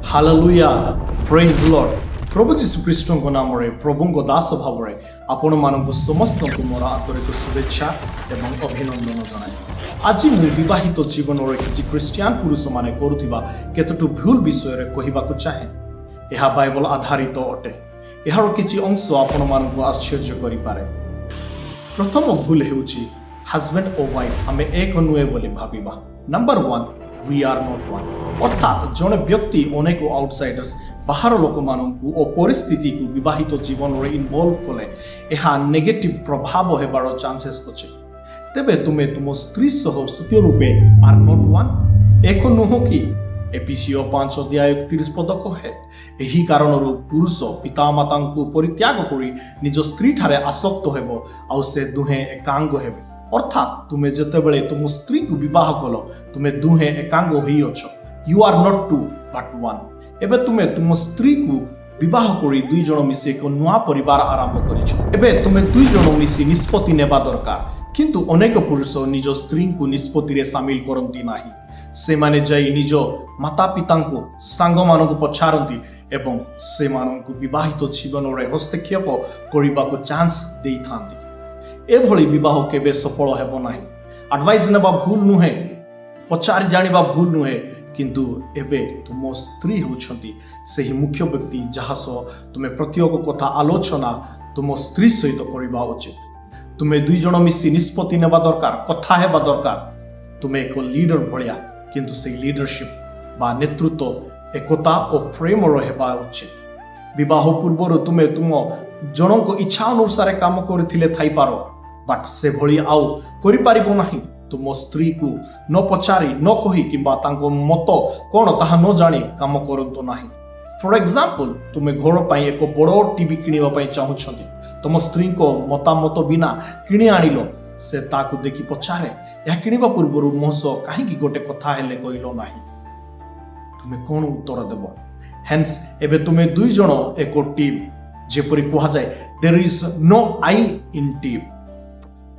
Hallelujah, ପ୍ରେଜ୍ Lord. ପ୍ରଭୁ ଯୀଶୁ ଖ୍ରୀଷ୍ଟଙ୍କ ନାମରେ ପ୍ରଭୁଙ୍କ ଦାସ ଭାବରେ ଆପଣମାନଙ୍କୁ ସମସ୍ତଙ୍କୁ ମୋର ଆନ୍ତରିକ ଶୁଭେଚ୍ଛା ଏବଂ ଅଭିନନ୍ଦନ ଜଣାଏ। ଆଜି ମୁଁ ବିବାହିତ ଜୀବନରେ କିଛି ଖ୍ରୀଷ୍ଟିଆନ ପୁରୁଷମାନେ କରୁଥିବା କେତୋଟି ଭୁଲ ବିଷୟରେ କହିବାକୁ ଚାହେଁ। ଏହା ବାଇବଲ ଆଧାରିତ ଅଟେ। ଏହାର କିଛି ଅଂଶ ଆପଣମାନଙ୍କୁ ଆଶ୍ଚର୍ଯ୍ୟ କରିପାରେ। ପ୍ରଥମ ଭୁଲ ହେଉଛି ହଜବେଣ୍ଡ ଓ ୱାଇଫ୍ ଆମେ ଏକ ନୁହେଁ ବୋଲି ଭାବିବା। Number 1, we are not one। ଅର୍ଥାତ୍ ଜଣେ ବ୍ୟକ୍ତି ଅନେକ ଆଉଟସାଇଡର୍ସ, ବାହାର ଲୋକମାନଙ୍କୁ ଓ ପରିସ୍ଥିତିକୁ ବିବାହିତ ଜୀବନରେ ଇନଭଲ୍ଭ କଲେ ଏହା ନେଗେଟିଭ ପ୍ରଭାବ ହେବାର ଚାନ୍ସେସ୍ ଅଛି। ତେବେ ତୁମେ ତୁମ ସ୍ତ୍ରୀ ସହ ସତ୍ୟ ରୂପେ ଆର୍ not one, ଏକ ନୁହଁ କି? ଏଫିସୀୟ 5 ଅଧ୍ୟାୟ 31 ପଦ କହେ, ଏହି କାରଣରୁ ପୁରୁଷ ପିତାମାତାଙ୍କୁ ପରିତ୍ୟାଗ କରି ନିଜ ସ୍ତ୍ରୀଠାରେ ଆସକ୍ତ ହେବ ଆଉ ସେ ଦୁହେଁ ଏକାଙ୍ଗ ହେବେ। ଅର୍ଥାତ୍ ତୁମେ ଯେତେବେଳେ ତୁମ ସ୍ତ୍ରୀକୁ ବିବାହ କଲ, ତୁମେ ଦୁହେଁ ଏକାଙ୍ଗ ହୋଇଅଛ। You are not two but one। ଏବେ ତୁମେ ତୁମ ସ୍ତ୍ରୀକୁ ବିବାହ କରି ଦୁଇ ଜଣ ମିଶି ଏକ ନୂଆ ପରିବାର ଆରମ୍ଭ କରିଛ। ଏବେ ତୁମେ ଦୁଇ ଜଣ ମିଶି ନିଷ୍ପତ୍ତି ନେବା ଦରକାର। କିନ୍ତୁ ଅନେକ ପୁରୁଷ ନିଜ ସ୍ତ୍ରୀଙ୍କୁ ନିଷ୍ପତ୍ତିରେ ସାମିଲ କରନ୍ତି ନାହିଁ। ସେମାନେ ଯାଇ ନିଜ ମାତା ପିତାଙ୍କୁ, ସାଙ୍ଗମାନଙ୍କୁ ପଚାରନ୍ତି ଏବଂ ସେମାନଙ୍କୁ ବିବାହିତ ଜୀବନରେ ହସ୍ତକ୍ଷେପ କରିବାକୁ ଚାନ୍ସ ଦେଇଥାନ୍ତି। ଏଭଳି ବିବାହ କେବେ ସଫଳ ହେବ ନାହିଁ। ଆଡଭାଇସ୍ ନେବା ଭୁଲ ନୁହେଁ, ପଚାରି ଜାଣିବା ଭୁଲ ନୁହେଁ, କିନ୍ତୁ ଏବେ ତୁମ ସ୍ତ୍ରୀ ହେଉଛନ୍ତି ସେହି ମୁଖ୍ୟ ବ୍ୟକ୍ତି ଯାହା ସହ ତୁମେ ପ୍ରତ୍ୟେକ କଥା ଆଲୋଚନା ତୁମ ସ୍ତ୍ରୀ ସହିତ କରିବା ଉଚିତ। ତୁମେ ଦୁଇ ଜଣ ମିଶି ନିଷ୍ପତ୍ତି ନେବା ଦରକାର, କଥା ହେବା ଦରକାର। ତୁମେ ଏକ ଲିଡର ଭଳିଆ, କିନ୍ତୁ ସେଇ ଲିଡରସିପ୍ ବା ନେତୃତ୍ୱ ଏକତା ଓ ପ୍ରେମର ହେବା ଉଚିତ। ବିବାହ ପୂର୍ବରୁ ତୁମେ ତୁମ ଜଣଙ୍କ ଇଚ୍ଛା ଅନୁସାରେ କାମ କରିଥିଲେ ଥାଇପାର, ବଟ୍ ସେଭଳି ଆଉ କରିପାରିବ ନାହିଁ। ତୁମ ସ୍ତ୍ରୀକୁ ନ ପଚାରି, ନ କହି କିମ୍ବା ତାଙ୍କ ମତ କ'ଣ ତାହା ନ ଜାଣି କାମ କରନ୍ତୁ ନାହିଁ। ଫର ଏକ୍ଜାମ୍ପଲ, ତୁମେ ଘର ପାଇଁ ଏକ ବଡ଼ ଟିଭି କିଣିବା ପାଇଁ ଚାହୁଁଛନ୍ତି। ତୁମ ସ୍ତ୍ରୀଙ୍କ ମତାମତ ବିନା କିଣି ଆଣିଲ। ସେ ତାକୁ ଦେଖି ପଚାରେ, ଏହା କିଣିବା ପୂର୍ବରୁ ମୋ ସହ କାହିଁକି ଗୋଟେ କଥା ହେଲେ କହିଲ ନାହିଁ? ତୁମେ କ'ଣ ଉତ୍ତର ଦେବ? ହେନ୍ସ ଏବେ ତୁମେ ଦୁଇ ଜଣ ଏକ ଟିମ୍। ଯେପରି କୁହାଯାଏ, there is no I in team।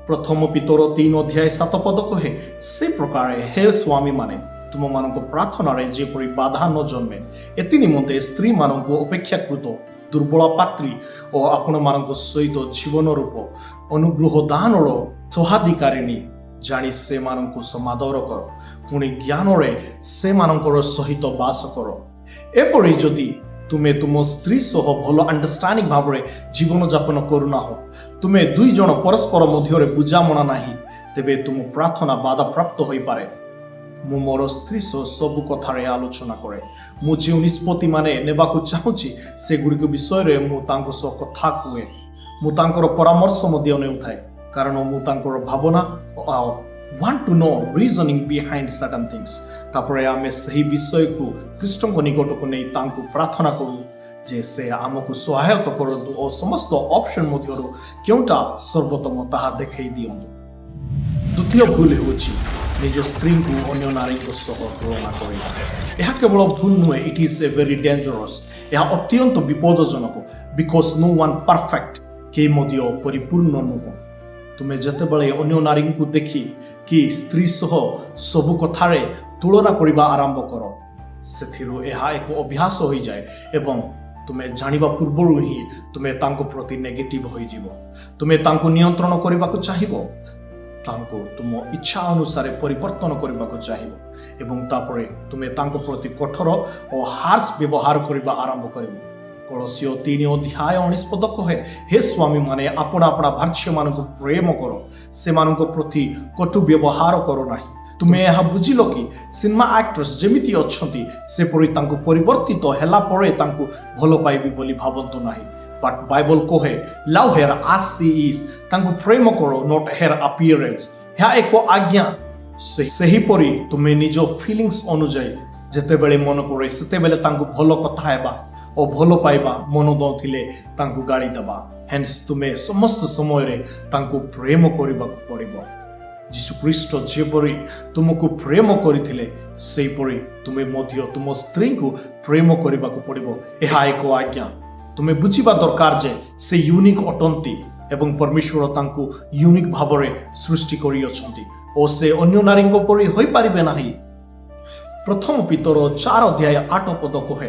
ପ୍ରଥମ ପିତର 3 ଅଧ୍ୟାୟ 7 ପଦ କହେ, ସେ ପ୍ରକାରେ ହେ ସ୍ୱାମୀମାନେ, ତୁମମାନଙ୍କ ପ୍ରାର୍ଥନାରେ ଯେପରି ବାଧା ନ ଜନ୍ମେ, ଏଥି ନିମନ୍ତେ ସ୍ତ୍ରୀମାନଙ୍କୁ ଅପେକ୍ଷାକୃତ ଦୁର୍ବଳ ପାତ୍ରୀ ଓ ଆପଣମାନଙ୍କ ସହିତ ଜୀବନ ରୂପ ଅନୁଗ୍ରହ ଦାନର ସହାଧିକାରିଣୀ ଜାଣି ସେମାନଙ୍କୁ ସମାଦର କର। ପୁଣି ଜ୍ଞାନରେ ସେମାନଙ୍କର ସହିତ ବାସ କର। ଏପରି ଯଦି ତୁମେ ତୁମ ସ୍ତ୍ରୀ ସହ ଭଲ ଅଣ୍ଡରଷ୍ଟାଣ୍ଡିଂ ଭାବରେ ଜୀବନଯାପନ କରୁନାହ, ତୁମେ ଦୁଇ ଜଣ ପରସ୍ପର ମଧ୍ୟରେ ବୁଝାମଣା ନାହିଁ, ତେବେ ତୁମ ପ୍ରାର୍ଥନା ବାଧାପ୍ରାପ୍ତ ହୋଇପାରେ। ମୁଁ ମୋର ସ୍ତ୍ରୀ ସହ ସବୁ କଥାରେ ଆଲୋଚନା କରେ। ମୁଁ ଯେଉଁ ନିଷ୍ପତ୍ତି ମାନେ ନେବାକୁ ଚାହୁଁଛି, ସେଗୁଡ଼ିକ ବିଷୟରେ ମୁଁ ତାଙ୍କ ସହ କଥା କୁହେ। ମୁଁ ତାଙ୍କର ପରାମର୍ଶ ମଧ୍ୟ ନେଉଥାଏ, କାରଣ ମୁଁ ତାଙ୍କର ଭାବନା ଆଉ want to know reasoning behind certain things। ତାପରେ ଆମେ ସେହି ବିଷୟକୁ ଖ୍ରୀଷ୍ଟଙ୍କ ନିକଟକୁ ନେଇ ତାଙ୍କୁ ପ୍ରାର୍ଥନା କରୁ ଯେ ସେ ଆମକୁ ସହାୟତା କରନ୍ତୁ ଓ ସମସ୍ତ ଅପସନ୍ ମଧ୍ୟରୁ କେଉଁଟା ସର୍ବୋତ୍ତମ ତାହା ଦେଖାଇ ଦିଅନ୍ତୁ। ଦ୍ୱିତୀୟ ଭୁଲ ହେଉଛି ନିଜ ସ୍ତ୍ରୀଙ୍କୁ ଅନ୍ୟ ନାରୀଙ୍କ ସହ ତୁଳନା କରିବା। ଏହା କେବଳ ଭୁଲ ନୁହେଁ, it is a very dangerous। ଏହା ଅତ୍ୟନ୍ତ ବିପଦଜନକ, because no one perfect। କେହି ମଧ୍ୟ ପରିପୂର୍ଣ୍ଣ ନୁହଁ। ତୁମେ ଯେତେବେଳେ ଅନ୍ୟ ନାରୀଙ୍କୁ ଦେଖି କି ସ୍ତ୍ରୀ ସହ ସବୁ କଥାରେ ତୁଳନା କରିବା ଆରମ୍ଭ କର, ସେଥିରୁ ଏହା ଏକ ଅଭ୍ୟାସ ହୋଇଯାଏ ଏବଂ ତୁମେ ଜାଣିବା ପୂର୍ବରୁ ହିଁ ତୁମେ ତାଙ୍କ ପ୍ରତି ନେଗେଟିଭ ହୋଇଯିବ। ତୁମେ ତାଙ୍କୁ ନିୟନ୍ତ୍ରଣ କରିବାକୁ ଚାହିଁବ, ତାଙ୍କୁ ତୁମ ଇଚ୍ଛା ଅନୁସାରେ ପରିବର୍ତ୍ତନ କରିବାକୁ ଚାହିଁବ ଏବଂ ତାପରେ ତୁମେ ତାଙ୍କ ପ୍ରତି କଠୋର ଓ ହାର୍ସ ବ୍ୟବହାର କରିବା ଆରମ୍ଭ କରିବ। କଳସୀୟ 3 ଅଧ୍ୟାୟ 19 ପଦ କହେ, ହେ ସ୍ୱାମୀମାନେ, ଆପଣା ଆପଣା ଭାର୍ଯ୍ୟମାନଙ୍କୁ ପ୍ରେମ କର, ସେମାନଙ୍କ ପ୍ରତି କଟୁ ବ୍ୟବହାର କର ନାହିଁ। ତୁମେ ଏହା ବୁଝିଲ କି ସିନେମା ଆକ୍ଟ୍ରେସ୍ ଯେମିତି ଅଛନ୍ତି, ସେପରି ତାଙ୍କୁ ପରିବର୍ତ୍ତିତ ହେଲା ପରେ ତାଙ୍କୁ ଭଲ ପାଇବି ବୋଲି ଭାବନ୍ତୁ ନାହିଁ। ବଟ୍ ବାଇବଲ କହେ, love her as she is। ତାଙ୍କୁ ପ୍ରେମ କର, not hair appearance. ଏହା ଏକ ଆଜ୍ଞା। ସେହିପରି ତୁମେ ନିଜ ଫିଲିଙ୍ଗସ୍ ଅନୁଯାୟୀ ଯେତେବେଳେ ମନ କରେ ସେତେବେଳେ ତାଙ୍କୁ ଭଲ କଥା ହେବା ଓ ଭଲ ପାଇବା, ମନ ନଥିଲେ ତାଙ୍କୁ ଗାଳି ଦେବା। ହେନ୍ସ ତୁମେ ସମସ୍ତ ସମୟରେ ତାଙ୍କୁ ପ୍ରେମ କରିବାକୁ ପଡ଼ିବ। ଯୀଶୁଖ୍ରୀଷ୍ଟ ଯେପରି ତୁମକୁ ପ୍ରେମ କରିଥିଲେ, ସେହିପରି ତୁମେ ମଧ୍ୟ ତୁମ ସ୍ତ୍ରୀଙ୍କୁ ପ୍ରେମ କରିବାକୁ ପଡ଼ିବ। ଏହା ଏକ ଆଜ୍ଞା। ତୁମେ ବୁଝିବା ଦରକାର ଯେ ସେ ୟୁନିକ୍ ଅଟନ୍ତି ଏବଂ ପରମେଶ୍ୱର ତାଙ୍କୁ ୟୁନିକ୍ ଭାବରେ ସୃଷ୍ଟି କରିଅଛନ୍ତି ଓ ସେ ଅନ୍ୟ ନାରୀଙ୍କ ପରି ହୋଇପାରିବେ ନାହିଁ। ପ୍ରଥମ ପିତର 4 ଅଧ୍ୟାୟ 8 ପଦ କହେ,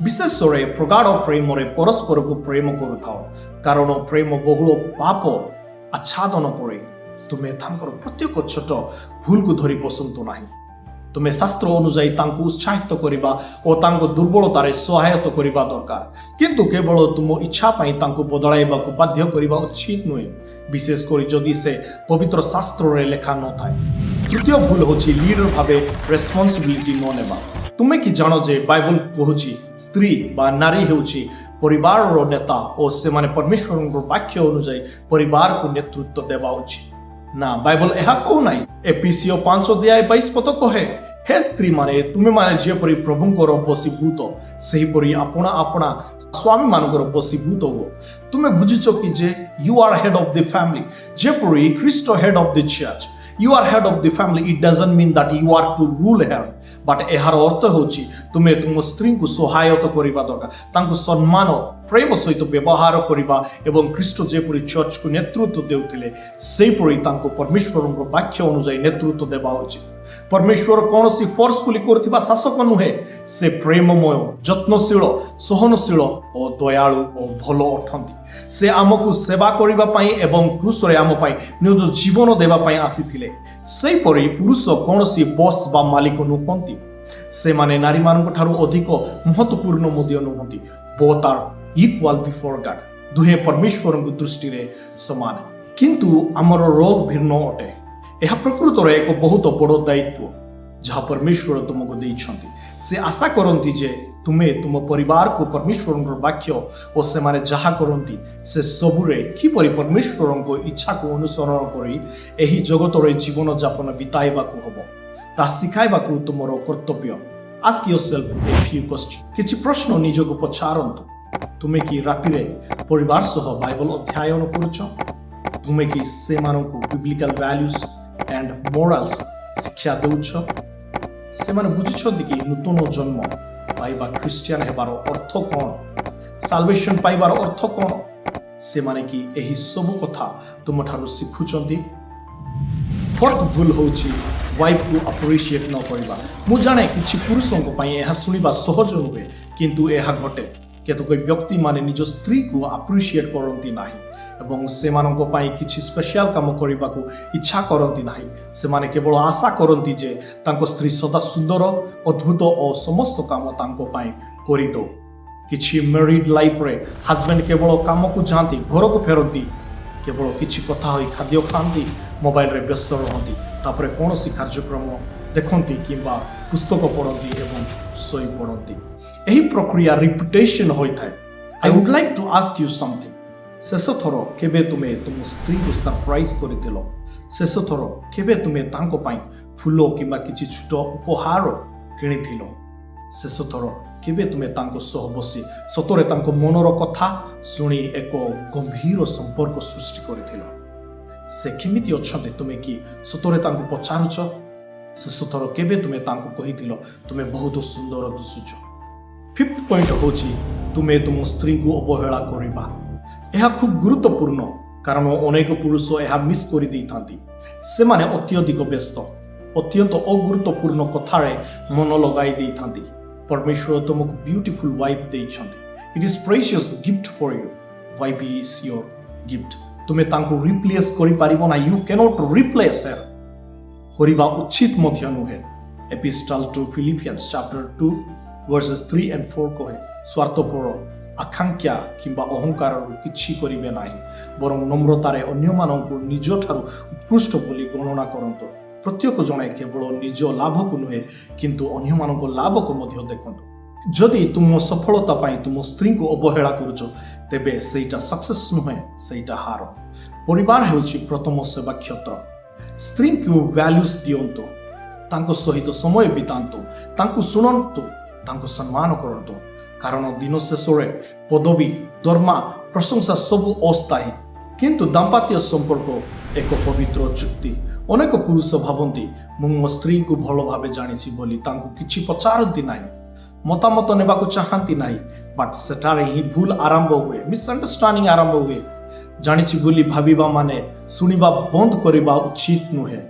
ବିଶେଷରେ ପ୍ରଗାଢ଼ ପ୍ରେମରେ ପରସ୍ପରକୁ ପ୍ରେମ କରୁଥାଅ, କାରଣ ପ୍ରେମ ବହୁଳ ପାପ ଆଚ୍ଛାଦନ କରେ। ତୁମେ ତାଙ୍କର ପ୍ରତ୍ୟେକ ଛୋଟ ଭୁଲକୁ ଧରି ବସନ୍ତୁ ନାହିଁ। ତୁମେ ଶାସ୍ତ୍ର ଅନୁଯାୟୀ ତାଙ୍କୁ ଉତ୍ସାହିତ କରିବା ଓ ତାଙ୍କ ଦୁର୍ବଳତାରେ ସହାୟତା କରିବା ଦରକାର, କିନ୍ତୁ କେବଳ ତୁମ ଇଚ୍ଛା ପାଇଁ ତାଙ୍କୁ ବଦଳାଇବାକୁ ବାଧ୍ୟ କରିବା ଉଚିତ ନୁହେଁ, ବିଶେଷ କରି ଯଦି ସେ ପବିତ୍ର ଶାସ୍ତ୍ରରେ ଲେଖା ନଥାଏ। ତୃତୀୟ ଭୁଲ ହେଉଛି ଲିଡର ଭାବେ ରେସ୍ପନ୍ସିବିଲିଟି ନ ନେବା। ତୁମେ କି ଜାଣ ଯେ ବାଇବଲ କହୁଛି ସ୍ତ୍ରୀ ବା ନାରୀ ହେଉଛି ପରିବାରର ନେତା ଓ ସେମାନେ ପରମେଶ୍ୱରଙ୍କ ବାକ୍ୟ ଅନୁଯାୟୀ ପରିବାରକୁ ନେତୃତ୍ୱ ଦେବା ଉଚିତ? ନା, ବାଇବଲ ଏହା କହୁନାହିଁ। ଏଫିସୀୟ 5 ଅଧ୍ୟାୟ 22 ପଦ କହେ, ହେ ସ୍ତ୍ରୀମାନେ, ତୁମେମାନେ ଯେପରି ପ୍ରଭୁଙ୍କର ବଶୀଭୂତ, ସେହିପରି ଆପଣା ଆପଣା ସ୍ୱାମୀମାନଙ୍କର ବଶୀଭୂତ ହୁଅ। ତୁମେ ବୁଝୁଛ କି ଯେ you are head of the family? ଯେପରି ଖ୍ରୀଷ୍ଟ head of the church, you are head of the family. It doesn't mean that you are to rule her, but ଏହାର ଅର୍ଥ ହେଉଛି ତୁମେ ତୁମ ସ୍ତ୍ରୀଙ୍କୁ ସହାୟତା କରିବା ଦରକାର, ତାଙ୍କୁ ସମ୍ମାନ, ପ୍ରେମ ସହିତ ବ୍ୟବହାର କରିବା ଏବଂ ଖ୍ରୀଷ୍ଟ ଯେପରି ଚର୍ଚ୍ଚକୁ ନେତୃତ୍ୱ ଦେଉଥିଲେ, ସେହିପରି ତାଙ୍କୁ ପରମେଶ୍ୱରଙ୍କ ବାକ୍ୟ ଅନୁଯାୟୀ ନେତୃତ୍ୱ ଦେବା ଉଚିତ। ପରମେଶ୍ୱର କୌଣସି ଫୋର୍ସଫୁଲି କରୁଥିବା ଶାସକ ନୁହେଁ। ସେ ପ୍ରେମମୟ, ଯତ୍ନଶୀଳ, ସହନଶୀଳ ଓ ଦୟାଳୁ ଓ ଭଲ ଅଟନ୍ତି। ସେ ଆମକୁ ସେବା କରିବା ପାଇଁ ଏବଂ କ୍ରୁଶରେ ଆମ ପାଇଁ ନିଜ ଜୀବନ ଦେବା ପାଇଁ ଆସିଥିଲେ। ସେହିପରି ପୁରୁଷ କୌଣସି ବସ୍ ବା ମାଲିକ ନୁହନ୍ତି। ସେମାନେ ନାରୀମାନଙ୍କ ଠାରୁ ଅଧିକ ମହତ୍ୱପୂର୍ଣ୍ଣ ମଧ୍ୟ ନୁହନ୍ତି। Both are equal before God. ଦୁହେଁ ପରମେଶ୍ୱରଙ୍କ ଦୃଷ୍ଟିରେ ସମାନ, କିନ୍ତୁ ଆମର ରୋଲ ଭିନ୍ନ ଅଟେ। ଏହା ପ୍ରକୃତରେ ଏକ ବହୁତ ବଡ଼ ଦାୟିତ୍ୱ ଯାହା ପରମେଶ୍ୱର ତୁମକୁ ଦେଇଛନ୍ତି। ସେ ଆଶା କରନ୍ତି ଯେ ତୁମେ ତୁମ ପରିବାରକୁ ପରମେଶ୍ୱରଙ୍କର ବାକ୍ୟ ଓ ସେମାନେ ଯାହା କରନ୍ତି ସେ ସବୁରେ କିପରି ପରମେଶ୍ୱରଙ୍କ ଇଚ୍ଛାକୁ ଅନୁସରଣ କରି ଏହି ଜଗତରେ ଜୀବନଯାପନ ବିତାଇବାକୁ ହେବ, ତାହା ଶିଖାଇବାକୁ ତୁମର କର୍ତ୍ତବ୍ୟ। Ask yourself a few question. କିଛି ପ୍ରଶ୍ନ ନିଜକୁ ପଚାରନ୍ତୁ। ତୁମେ କି ରାତିରେ ପରିବାର ସହ ବାଇବଲ ଅଧ୍ୟୟନ କରୁଛ? ତୁମେ କି ସେମାନଙ୍କୁ ବିବ୍ଲିକାଲ ଭ୍ୟାଲ୍ୟୁସ୍ ଆଣ୍ଡ ମୋରାଲ୍ସ ଶିକ୍ଷା ଦେଉଛ? ସେମାନେ ବୁଝୁଛନ୍ତି କି ନୂତନ ଜନ୍ମ ପାଇବା, ଖ୍ରୀଷ୍ଟିଆନ ହେବାର ଅର୍ଥ କ'ଣ? ସାଲଭେସନ ପାଇବାର ଅର୍ଥ କ'ଣ? ସେମାନେ କି ଏହି ସବୁ କଥା ତୁମଠାରୁ ଶିଖୁଛନ୍ତି? ଫୋର୍ଥ ଭୁଲ ହେଉଛି ୱାଇଫକୁ ଆପ୍ରିସିଏଟ୍ ନ କରିବା। ମୁଁ ଜାଣେ, କିଛି ପୁରୁଷଙ୍କ ପାଇଁ ଏହା ଶୁଣିବା ସହଜ ନୁହେଁ, କିନ୍ତୁ ଏହା ଘଟେ। କେତେକ ବ୍ୟକ୍ତିମାନେ ନିଜ ସ୍ତ୍ରୀକୁ ଆପ୍ରିସିଏଟ୍ କରନ୍ତି ନାହିଁ ଏବଂ ସେମାନଙ୍କ ପାଇଁ କିଛି ସ୍ପେଶାଲ କାମ କରିବାକୁ ଇଚ୍ଛା କରନ୍ତି ନାହିଁ। ସେମାନେ କେବଳ ଆଶା କରନ୍ତି ଯେ ତାଙ୍କ ସ୍ତ୍ରୀ ସଦା ସୁନ୍ଦର, ଅଦ୍ଭୁତ ଓ ସମସ୍ତ କାମ ତାଙ୍କ ପାଇଁ କରିଦେଉ। କିଛି ମ୍ୟାରିଡ୍ ଲାଇଫରେ ହଜବେଣ୍ଡ କେବଳ କାମକୁ ଯାଆନ୍ତି, ଘରକୁ ଫେରନ୍ତି, କେବଳ କିଛି କଥା ହୋଇ ଖାଦ୍ୟ ଖାଆନ୍ତି, ମୋବାଇଲରେ ବ୍ୟସ୍ତ ରୁହନ୍ତି, ତାପରେ କୌଣସି କାର୍ଯ୍ୟକ୍ରମ ଦେଖନ୍ତି କିମ୍ବା ପୁସ୍ତକ ପଢ଼ନ୍ତି ଏବଂ ଶୋଇପଡ଼ନ୍ତି। ଏହି ପ୍ରକ୍ରିୟା ରିପିଟେସନ୍ ହୋଇଥାଏ। I would like to ask you something. ଶେଷ ଥର କେବେ ତୁମେ ତୁମ ସ୍ତ୍ରୀକୁ ସରପ୍ରାଇଜ୍ କରିଥିଲ? ଶେଷ ଥର କେବେ ତୁମେ ତାଙ୍କ ପାଇଁ ଫୁଲ କିମ୍ବା କିଛି ଛୋଟ ଉପହାର କିଣିଥିଲ? ଶେଷ ଥର କେବେ ତୁମେ ତାଙ୍କ ସହ ବସି ସତରେ ତାଙ୍କ ମନର କଥା ଶୁଣି ଏକ ଗମ୍ଭୀର ସମ୍ପର୍କ ସୃଷ୍ଟି କରିଥିଲ? ସେ କେମିତି ଅଛନ୍ତି, ତୁମେ କି ସତରେ ତାଙ୍କୁ ପଚାରୁଛ? ଶେଷ ଥର କେବେ ତୁମେ ତାଙ୍କୁ କହିଥିଲ, ତୁମେ ବହୁତ ସୁନ୍ଦର ଦିଶୁଛ? ଫିଫ୍ଥ ପଏଣ୍ଟ ହେଉଛି ତୁମେ ତୁମ ସ୍ତ୍ରୀଙ୍କୁ ଅବହେଳା କରିବା। ଏହା ଖୁବ୍ ଗୁରୁତ୍ୱପୂର୍ଣ୍ଣ, କାରଣ ଅନେକ ପୁରୁଷ ଏହା ମିସ୍ କରିଦେଇଥାନ୍ତି। ସେମାନେ ଅତ୍ୟଧିକ ବ୍ୟସ୍ତ, ଅତ୍ୟନ୍ତ ଅଗୁରୁତ୍ୱପୂର୍ଣ୍ଣ କଥାରେ ମନ ଲଗାଇ ଦେଇଥାନ୍ତି। ପରମେଶ୍ୱର ତୁମକୁ ବ୍ୟୁଟିଫୁଲ୍ ୱାଇଫ୍ ଦେଇଛନ୍ତି। It is precious gift for you. Wife is your gift. ତୁମେ ତାଙ୍କୁ ରିପ୍ଲେସ୍ କରିପାରିବ ନା। You can't replace here. କରିବା ଉଚିତ ମଧ୍ୟ ନୁହେଁ। Epistle to Philippians chapter 2 verses 3 and 4 କହେ, ସ୍ୱାର୍ଥପର ଆକାଂକ୍ଷା କିମ୍ବା ଅହଙ୍କାରରୁ କିଛି କରିବେ ନାହିଁ, ବରଂ ନମ୍ରତାରେ ଅନ୍ୟମାନଙ୍କୁ ନିଜଠାରୁ ଉତ୍କୃଷ୍ଟ ବୋଲି ଗଣନା କରନ୍ତୁ। ପ୍ରତ୍ୟେକ ଜଣେ କେବଳ ନିଜ ଲାଭକୁ ନୁହେଁ, କିନ୍ତୁ ଅନ୍ୟମାନଙ୍କ ଲାଭକୁ ମଧ୍ୟ ଦେଖନ୍ତୁ। ଯଦି ତୁମ ସଫଳତା ପାଇଁ ତୁମ ସ୍ତ୍ରୀଙ୍କୁ ଅବହେଳା କରୁଛ, ତେବେ ସେଇଟା ସକ୍ସେସ୍ ନୁହେଁ, ସେଇଟା ହାର। ପରିବାର ହେଉଛି ପ୍ରଥମ ସେବା କ୍ଷେତ୍ର। ସ୍ତ୍ରୀଙ୍କୁ ଭ୍ୟାଲ୍ୟୁସ୍ ଦିଅନ୍ତୁ, ତାଙ୍କ ସହିତ ସମୟ ବିତାନ୍ତୁ, ତାଙ୍କୁ ଶୁଣନ୍ତୁ, ତାଙ୍କୁ ସମ୍ମାନ କରନ୍ତୁ, କାରଣ ଦିନ ଶେଷରେ ପଦବୀ, ଦରମା, ପ୍ରଶଂସା ସବୁ ଅସ୍ଥାୟୀ, କିନ୍ତୁ ଦାମ୍ପତ୍ୟ ସମ୍ପର୍କ ଏକ ପବିତ୍ର ଚୁକ୍ତି। ଅନେକ ପୁରୁଷ ଭାବନ୍ତି, ମୁଁ ମୋ ସ୍ତ୍ରୀଙ୍କୁ ଭଲ ଭାବେ ଜାଣିଛି ବୋଲି ତାଙ୍କୁ କିଛି ପଚାରନ୍ତି ନାହିଁ, ମତାମତ ନେବାକୁ ଚାହାନ୍ତି ନାହିଁ। ବଟ୍ ସେଠାରେ ହିଁ ଭୁଲ ଆରମ୍ଭ ହୁଏ, ମିସ୍ଅଣ୍ଡରଷ୍ଟାଣ୍ଡିଂ ଆରମ୍ଭ ହୁଏ। ଜାଣିଛି ବୋଲି ଭାବିବା ମାନେ ଶୁଣିବା ବନ୍ଦ କରିବା ଉଚିତ ନୁହେଁ।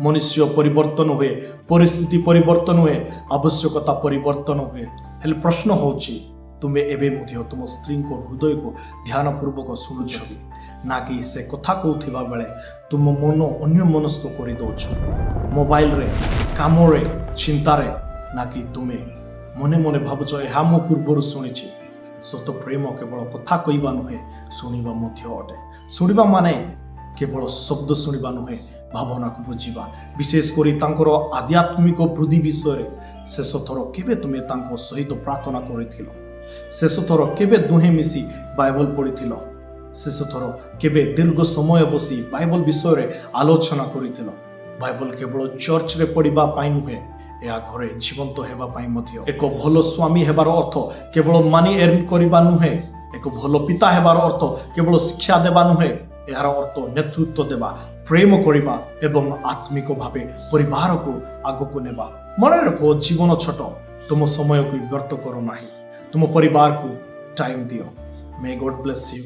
ମନୁଷ୍ୟ ପରିବର୍ତ୍ତନ ହୁଏ, ପରିସ୍ଥିତି ପରିବର୍ତ୍ତନ ହୁଏ, ଆବଶ୍ୟକତା ପରିବର୍ତ୍ତନ ହୁଏ। ହେଲେ ପ୍ରଶ୍ନ ହେଉଛି, ତୁମେ ଏବେ ମଧ୍ୟ ତୁମ ସ୍ତ୍ରୀଙ୍କ ହୃଦୟକୁ ଧ୍ୟାନପୂର୍ବକ ଶୁଣୁଛ କି ନା କି ସେ କଥା କହୁଥିବା ବେଳେ ତୁମ ମନ ଅନ୍ୟ ମନସ୍କ କରିଦେଉଛ ମୋବାଇଲରେ, କାମରେ, ଚିନ୍ତାରେ, ନା କି ତୁମେ ମନେ ମନେ ଭାବୁଛ, ଏହା ମୁଁ ପୂର୍ବରୁ ଶୁଣିଛି? ସତ ପ୍ରେମ କେବଳ କଥା କହିବା ନୁହେଁ, ଶୁଣିବା ମଧ୍ୟ ଅଟେ। ଶୁଣିବା ମାନେ କେବଳ ଶବ୍ଦ ଶୁଣିବା ନୁହେଁ, ଭାବନାକୁ ବୁଝିବା, ବିଶେଷ କରି ତାଙ୍କର ଆଧ୍ୟାତ୍ମିକ ବୃଦ୍ଧି ବିଷୟରେ। ଶେଷ ଥର କେବେ ତୁମେ ତାଙ୍କ ସହିତ ପ୍ରାର୍ଥନା କରିଥିଲ? ଶେଷ ଥର କେବେ ଦୁହେଁ ମିଶି ବାଇବଲ ପଢ଼ିଥିଲ? ଶେଷ ଥର କେବେ ଦୀର୍ଘ ସମୟ ବସି ବାଇବଲ ବିଷୟରେ ଆଲୋଚନା କରିଥିଲ? ବାଇବଲ କେବଳ ଚର୍ଚ୍ଚରେ ପଢ଼ିବା ପାଇଁ ନୁହେଁ, ଏହା ଘରେ ଜୀବନ୍ତ ହେବା ପାଇଁ ମଧ୍ୟ। ଏକ ଭଲ ସ୍ୱାମୀ ହେବାର ଅର୍ଥ କେବଳ ମନି ଏର୍ନ କରିବା ନୁହେଁ। ଏକ ଭଲ ପିତା ହେବାର ଅର୍ଥ କେବଳ ଶିକ୍ଷା ଦେବା ନୁହେଁ। ଏହାର ଅର୍ଥ ନେତୃତ୍ୱ ଦେବା, ପ୍ରେମ କରିବା ଏବଂ ଆତ୍ମିକ ଭାବେ ପରିବାରକୁ ଆଗକୁ ନେବା। ମନେ ରଖ, ଜୀବନ ଛୋଟ। ତୁମ ସମୟକୁ ବ୍ୟର୍ଥ କର ନାହିଁ। ତୁମ ପରିବାରକୁ ଟାଇମ୍ ଦିଅ। May God bless you.